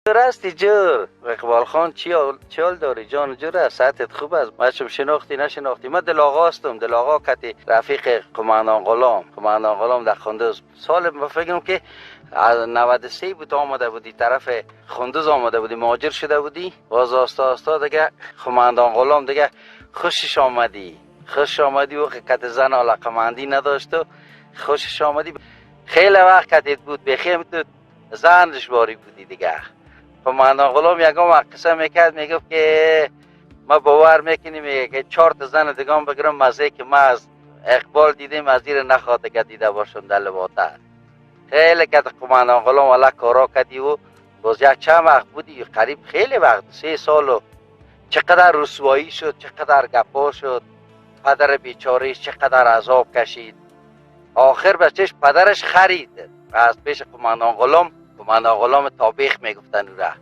هستی جور؟ اقبال خان، چی حال داری جان؟ جور است؟ صحتت خوب است؟ ما شناختی نشناختی، ما دل آقا هستم. دل آقا کتی رفیق قماندان غلام، قماندان غلام در قندوز. سال ما فکرم که از 93 بود آمده بودی، طرف قندوز آمده بودی، مهاجر شده بودی. باز آستا آستا دیگه قماندان غلام دیگه خوشش آمدی، خوش آمدی و کت زن علاقمندی نداشت و خوشش آمدی. خیلی وقت کتیت بود، بخیم تو زنش باری بودی دیگه. قماندان غلام یگان وقت قصه میکرد، میگفت که ما باور میکنیم، میگه که چهار تا زن دیگه هم بگیرم، مزه که ما از اقبال دیدیم از زیر نخواد که دیده باشم در لواطه. خیلی که قماندان غلام والا کارا کردی و باز یک چند وقت بودی، قریب خیلی وقت، 3 سال و چقدر رسوایی شد، چقدر گپا شد، پدر بیچارهش چقدر عذاب کشید. آخر بچهش پدرش خرید از پیش قماندان غلام. قماندان غلام تابیخ میگفتن او را.